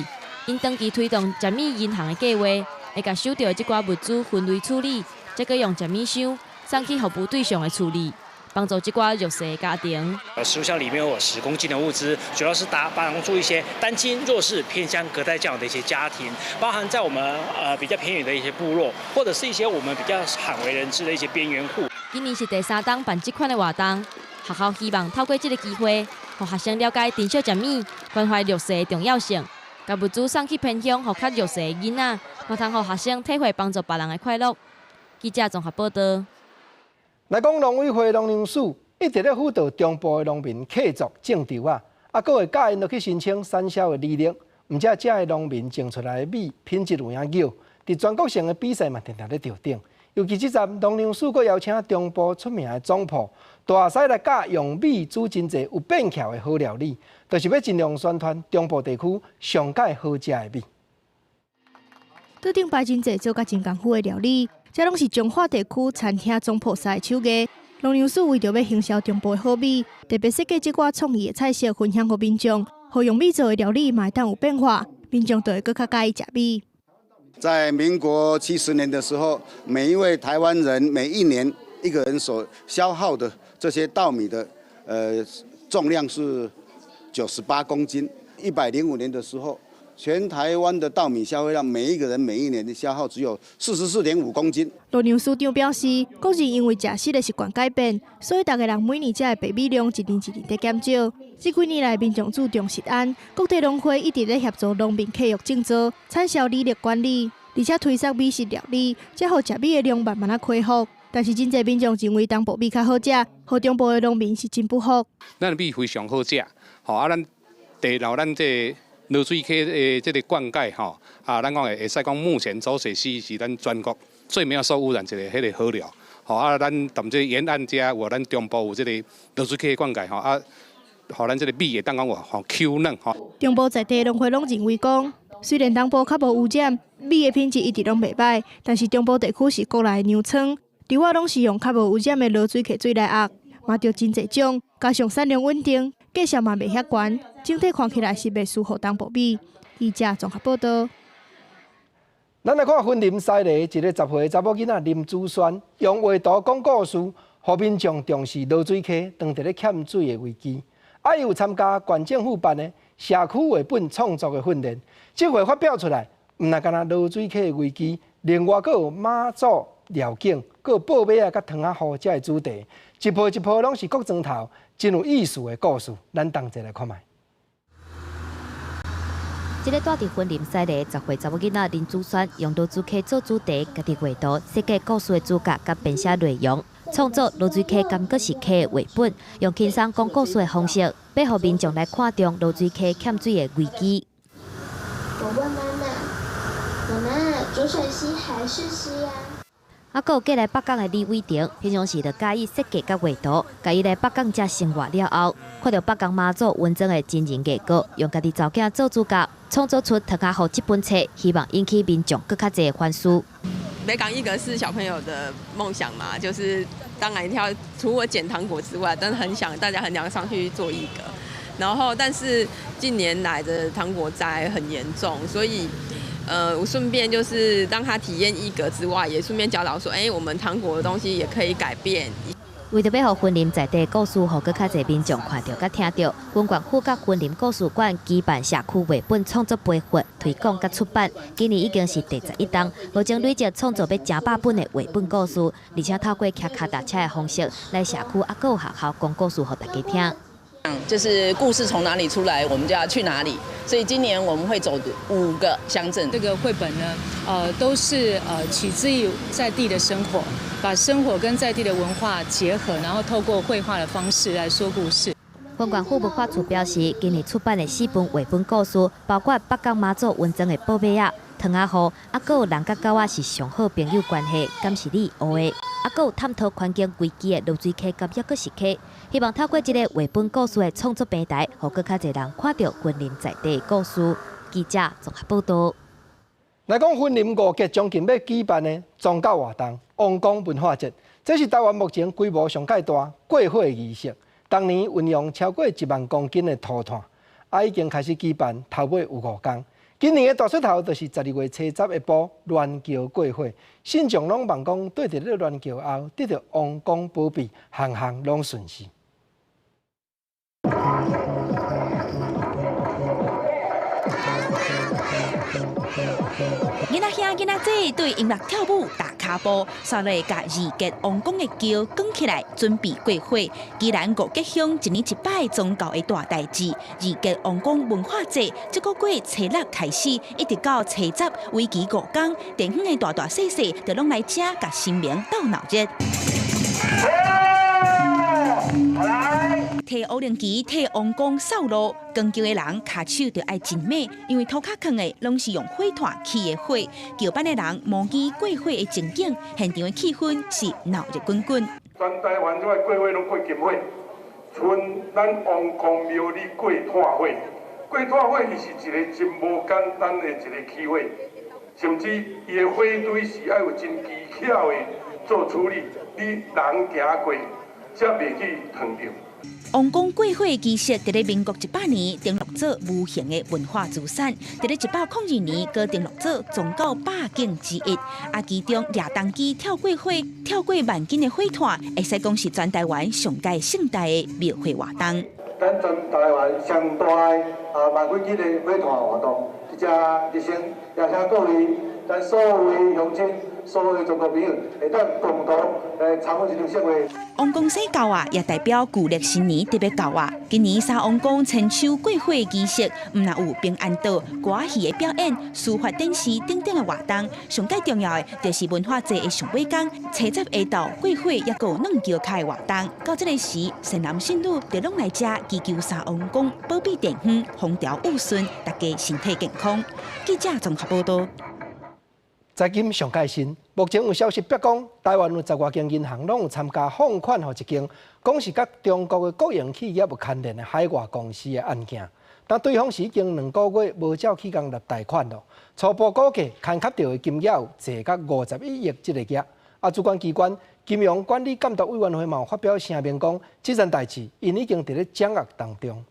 ，𪜶長期推動食米銀行的計劃，會共收著的這寡物資分類處理，再閣用食米箱送去服務對象的厝裡，幫助這寡弱勢的家庭。食物箱裡面有10公斤的物資，主要是幫助一些單親、弱勢、偏鄉、隔代教養的一些家庭，包含在我們比較偏遠的一些部落，或者是一些我們比較罕為人知的一些邊緣戶。今年是第三冬辦這款的活動，學校希望透過這个機會，予學生了解珍惜食物、關懷弱勢的重要性，共物資送去偏鄉，予較弱勢的囡仔，嘛通予學生體會幫助別人的快樂。記者綜合報道。來講農委會農糧署一直咧輔導中部的農民契作種稻仔，閣會教𪜶落去申請產銷的履歷。毋過遮的農民種出來的米品質有影佼，佇全國性的比賽嘛，定定咧著頂。尤其這站農糧署閣邀請中部出名的總鋪大師來教用米煮真濟有變巧的好料理，就是欲盡量宣傳中部地區上蓋好食的米。桌頂擺真濟做甲真功夫的料理。這攏是彰化地區餐廳總鋪師的手藝。農糧署為著欲行銷中部的好米，特別設計這寡創意的菜色分享予民眾，予用米做的料理嘛會當有變化，民眾就會閣較佮意食米。在民國70年的時候，每一位台灣人每一年一個人所消耗的這些稻米的重量是98公斤。105年的時候，全台灣的稻米消費量，每一個人每一年的消耗只有44.5公斤。農糧署長表示，國人因為食食的習慣改變，所以逐家人每年食的白米量一年一年佇減少。這幾年來，民眾注重食安，各地農會一直咧協助農民契約種稻、產銷履歷管理，而且推廣美食料理，才予食米的量慢慢仔恢復。但是真濟民眾認為東部米較好食，予中部的農民是真不服。咱的米非常好食，吼啊，咱第二咱這個濁水溪的這个灌溉吼，啊，咱講會使講目前濁水溪是咱全國最沒有受污染一个彼个河流，吼啊，咱踮這沿岸遮有咱中部有這个濁水溪的灌溉吼，啊，予咱這个米會當講有吼 Q 嫩吼。中部在地農會攏認為講，雖然東部較無污染，米的品質一直攏袂䆀，但是中部地區是國內糧倉，稻仔攏是用較無污染的濁水溪水來壓，嘛著真濟種，加上產量穩定，價錢嘛袂遐懸，整體看起來是袂輸予東部米。記者綜合報道。咱來看雲林西螺一个10歲查某囡仔林子萱，用畫圖講故事，予民眾重視濁水溪當地咧欠水的危機。啊，伊有參加縣政府辦的社區繪本創作的訓練，這回發表出來，毋但干焦濁水溪的危機，另外閣有媽祖寮景，閣有報馬仔佮糖仔芋遮的主題，一步一步攏是國磚頭，真有意思的故事。咱同齊來看覓。這个住佇雲林西螺10歲查某囡仔林子萱，用濁水溪做主題，家己畫圖設計故事的主角佮編寫內容，創作濁水溪敢閣是溪的繪本，用輕鬆講故事的方式，欲予民眾來看重濁水溪欠水的危機。我問媽媽：媽媽，濁水溪還是溪啊？啊，閣有過來北港的李偉霆，平常時就佮意設計佮畫圖，共伊來北港遮生活了後，看著北港媽祖文裝的真人藝術，用家己查某囝做主角，創作出《糖仔芋》這本冊，希望引起民眾閣較濟反思。北港藝閣是小朋友的夢想嘛，就是當然一定要除了撿糖果之外，但是很想大家很想上去做藝閣。然後，但是近年來的糖果災很嚴重，所以我順便就是讓他體驗一格之外，也順便教導說，哎，我們糖果的東西也可以改變。為著欲予雲林在地故事，予閣較濟民眾看著佮聽著，雲縣府佮雲林故事館舉辦社區繪本創作培訓、推廣佮出版，今年已經是第11冬，目前累積創作欲成百本的繪本故事，而且透過騎跤踏車的方式來社區抑閣有學校講故事予大家聽。就是故事從哪裡出來，我們就要去哪裡。所以今年我們會走5個鄉鎮。這個繪本呢，都是取自於在地的生活，把生活跟在地的文化結合，然後透過繪畫的方式來說故事。雲縣府文化處表示，今年出版的四本繪本故事，包括北港媽祖溫泉的寶馬仔、糖仔雨，抑閣有人佮狗仔是上好朋友關係，敢是你學的？抑閣有探討環境危機的濁水溪佮抑閣是溪，希望透過這個繪本故事的創作平台，予閣較濟人看著雲林在地的故事。記者綜合報導。來講雲林五結將近欲舉辦的宗教活動——王公文化節，這是台灣目前規模上蓋大過火儀式。當年運用超過1萬公斤的塗炭，啊，已經開始舉辦，頭尾有5工。今年的大出頭就是12月初十下晡鸞轎過火，信眾攏望講綴佇咧鸞轎後得著王公保庇，項項攏順遂。囡仔兄、囡仔姊對音樂跳舞、踏跤步，煞落共二結王公的轎捲起來，準備過火。宜蘭五結鄉一年一擺宗教的大代誌，二結王公文化節，這個月初六開始，一直到初十，為期5工，地方的大大細細，就攏來遮共神明鬥鬧熱。提烏龍旗、提王公掃路，扛轎的人跤手就愛真猛，因為塗跤囥的攏是用火炭起的火。轎班的人模擬過火的情景，現場的氣氛是鬧熱滾滾。全台灣這擺過火攏過金火，賰咱王公廟裡過炭火。過炭火伊是一個真無簡單的一個起火，甚至伊的火堆是愛有真技巧的做處理，你人行過才袂去燙著。王公過火儀式，佇咧民國100年登錄做無形的文化資產，佇咧102年，閣登錄做宗教百景之一。啊，其中掠銅機跳過火、跳過萬斤的火炭，會使講是全台灣上蓋盛大的廟會活動。咱全台灣上大的啊萬幾斤的火炭活動，這只日升也請各位，咱所有的鄉親、所有的全國朋友，會當共同來參與這場盛會。王公洗轎仔，也代表舊曆新年特別到啊！今年三王公千秋過火儀式，毋但有平安島、歌仔戲的表演、書法展示等等的活動。上蓋重要的，就是文化節的上尾工，初十下晝過火，抑閣有軟轎跤的活動。到這个時，善男信女就攏來遮祈求三王公保庇地方，風調雨順，大家身體健康。記者綜合報導。財經上蓋新，目前有消息表講，台灣有10外間銀行攏有參加放款予一間，講是佮中國的國營企業有牽連的海外公司的案件，但對方是已經2個月無照去共納貸款囉。初步估計牽涉著的金額有濟甲51億這个額。啊，主管機關金融管理監督委員會嘛有發表聲明講，這件代誌𪜶已經佇咧掌握當中。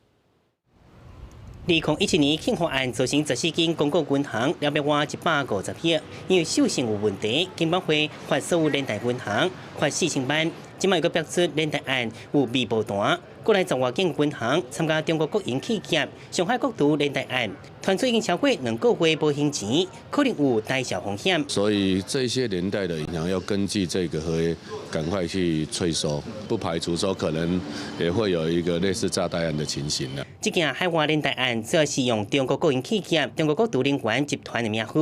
2017年慶和案造成14間公股銀行了欲倚150億，因為授信有問題，金管會罰所有連帶銀行罰4000萬。這擺又閣爆出連帶案有未報單，國內10外間銀行參加中國國營企業上海國投連帶案，傳出已經超過2個月無還錢，可能有呆帳風險。所以這些連帶的銀行要根據這個合約，趕快去催收，不排除說可能也會有一個類似詐貸案的情形啦。這件海外連帶案主要是用中國國營企業中國國投能源集團的名號，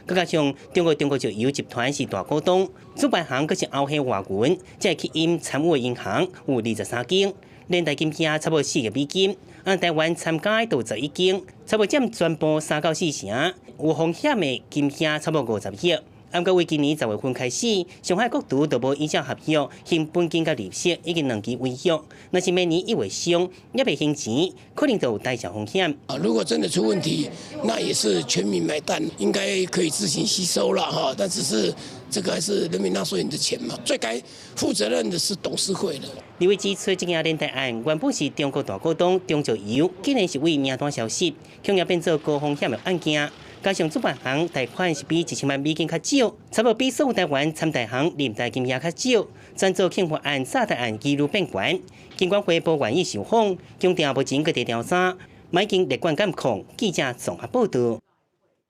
閣加上中國石油集團是大股東，主辦行閣是歐系外銀，這個起因參與的銀行有23間，連帶金額差不多4億美金。按台灣參加的就11間，差不多佔全部3到4成，有風險的金額差不多50億。毋過，為今年10月份開始，上海國投就無依照合約還本金佮利息，已經兩期違約。若是明年1月中猶未還錢，可能就有呆帳風險。啊，如果真的出問題，那也是全民買單，應該可以自行吸收了哈。但只是這個還是人民納稅人的錢嘛，最該負責任的是董事會的。李偉指出，這件連帶案原本是中國大股東中石油，竟然是為名單消失，恐也變做高風險的案件。加上主辦行貸款是比1000萬美金較少，差不多比所有台灣參貸行連貸金額較少，轉做慶福案詐貸案幾率變懸。金管會無願意受訪，強調目前閣佇調查，已經列管監控。記者綜合報導。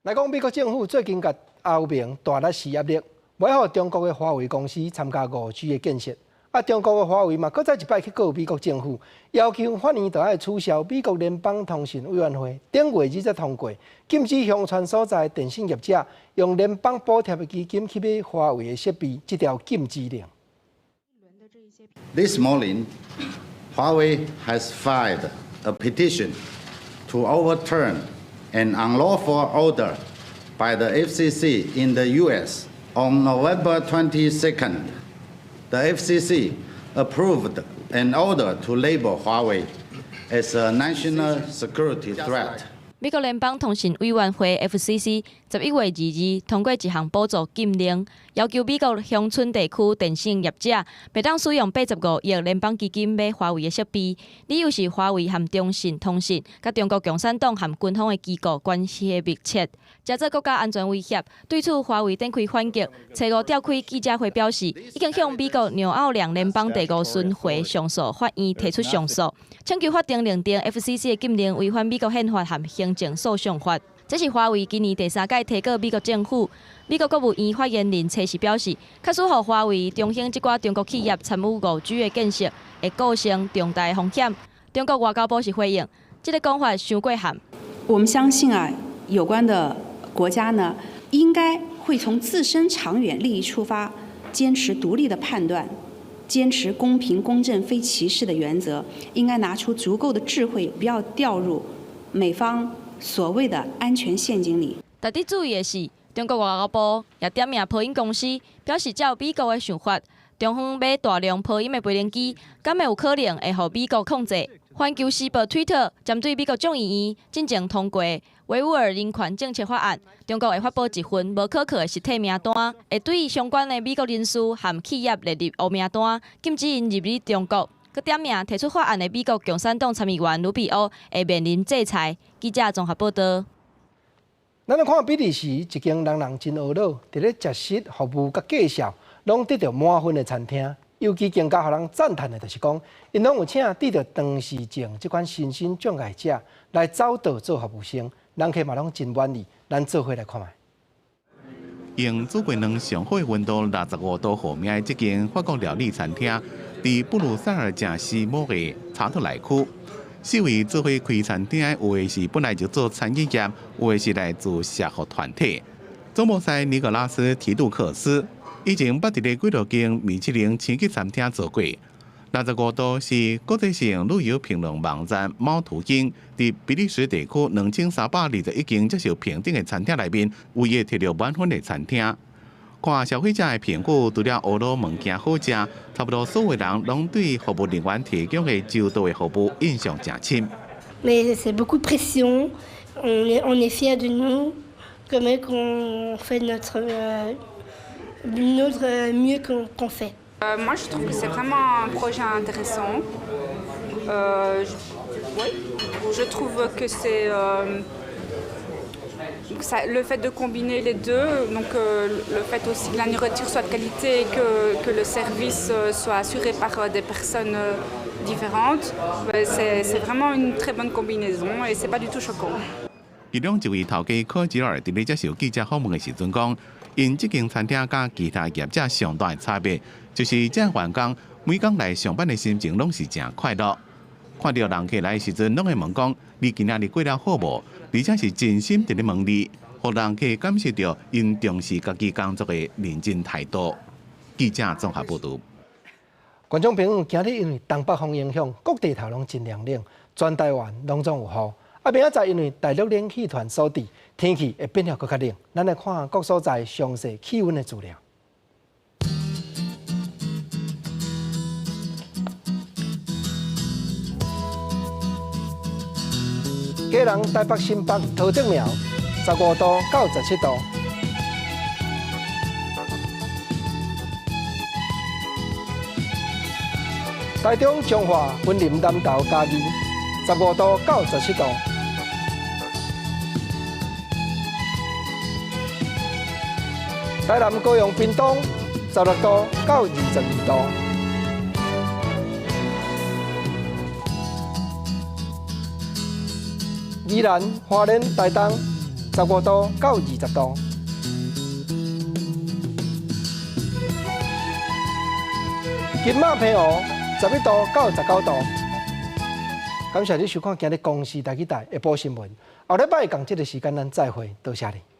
來講，美國政府最近共歐盟大力施壓力，欲予中國的華為公司參加5G 的建設。啊，中國的華為嘛，閣再一擺去告美國政府，要求法院著愛取消美國聯邦通訊委員會頂月二才通過，禁止鄉村所在電信業者用聯邦補貼的基金去買華為的設備，這條禁止令。 This morning, Huawei has filed a petition to overturn an unlawful order by the FCC in the U.S. on November 22nd. The FCC approved an order to label Huawei as a national security threat. 美國聯邦通訊委員會 FCC 11月22日通過一項補助禁令，要求美國鄉村地區電信業者袂當使用85億聯邦基金買華為的設備，理由是華為和中興通訊佮中國共產黨和軍方的機構關係密切，誠做國家安全威脅。對此，華為展開反擊，初五召開記者會表示，已經向美國紐奧良聯邦第五巡迴上訴法院提出上訴，請求法庭認定 FCC 的禁令違反美國憲法和行政訴訟法。這是華為今年第三擺提告美國政府。美國國務院發言人初時表示，假使予華為、中興這寡中國企業參與5G 的建設，會構成重大風險。中國外交部是回應，這个講法傷過譀。我們相信啊，有關的國家呢，應該會從自身長遠利益出發，堅持獨立的判斷，堅持公平、公正、非歧視的原則，應該拿出足夠的智慧，不要掉入美方所謂的安全陷阱裡。值得注意的是，中國外交部也點名波音公司，表示照美國的想法，中方買大量波音的飛行機，敢會有可能會予美國控制？環球時報推特針對美國眾議院進前通過維吾爾人權政策法案，中國會發布一份無可靠的實體名單，會對相關的美國人士和企業列入烏名單，禁止𪜶入入中國。閣點名提出法案的美國共產黨參議員盧比歐會面臨制裁。記者綜合報導。咱來看比利時一間人人真懊惱，佇咧食食服務佮介紹，攏得著滿分的餐廳。尤其更加予人讚嘆的，就是講，𪜶攏有請得著斷食症這款身心障礙者來走道做服務生，人客嘛攏真滿意。咱做伙來看覓。用煮雞卵上好的溫度65度號名的這間法國料理餐廳，佇布魯塞爾誠時髦的查特萊區。四位做伙開餐廳的，有的是本來就做餐飲業，有的是來自社福團體。總鋪師尼格拉斯提杜克斯以前捌佇咧幾落間米其林星級餐廳做過。65度是國際性旅遊評論網站貓途鷹佇比利時地區2321間接受評等的餐廳內面，唯一摕著滿分的餐廳。看消費者的評估，除了懊惱物件好食，差不多所有人攏對服務人員提供的周到的服務印象誠深。 Mais c'est beaucoup de pression. On est fiers de nous, comment qu'on fait notre mieux qu'on fait. Moi, je trouve que c'est vraiment un projet intéressant. Oui, je trouve que c'est ça, le fait de combiner les deux, donc le fait aussi que la nourriture soit de qualité et que le service soit assuré par des personnes différentes, ben, c'est vraiment une très bonne combinaison et c'est pas du tout choquant. 其中一位頭家柯吉爾佇咧接受記者訪問的時陣講，𪜶這間餐廳佮其他業者上大的差別，就是這員工每工來上班的心情攏是誠快樂。看著人客來的時陣，攏會問講：你今仔日過了好無？而且是真心佇咧問你，予人客感受著𪜶重視家己工作的認真態度。記者綜合報導。觀眾朋友，今日因為東北風影響，各地頭攏真涼冷，全台灣攏總有雨。啊，明仔載因為大陸冷氣團所致，天氣會變得閣較冷。咱來看各所在詳細氣溫的資料。基隆、台北、新北、桃竹苗，15度到17度。台中、彰化、雲林、南投、嘉義，15度到17度。台南、高雄、屏東16度到22度。宜蘭、花蓮、台東15度到20度。金馬澎湖11度到19度。感謝你收看今日公視台語台下晡新聞。後禮拜仝這个時間，咱再會，多謝你。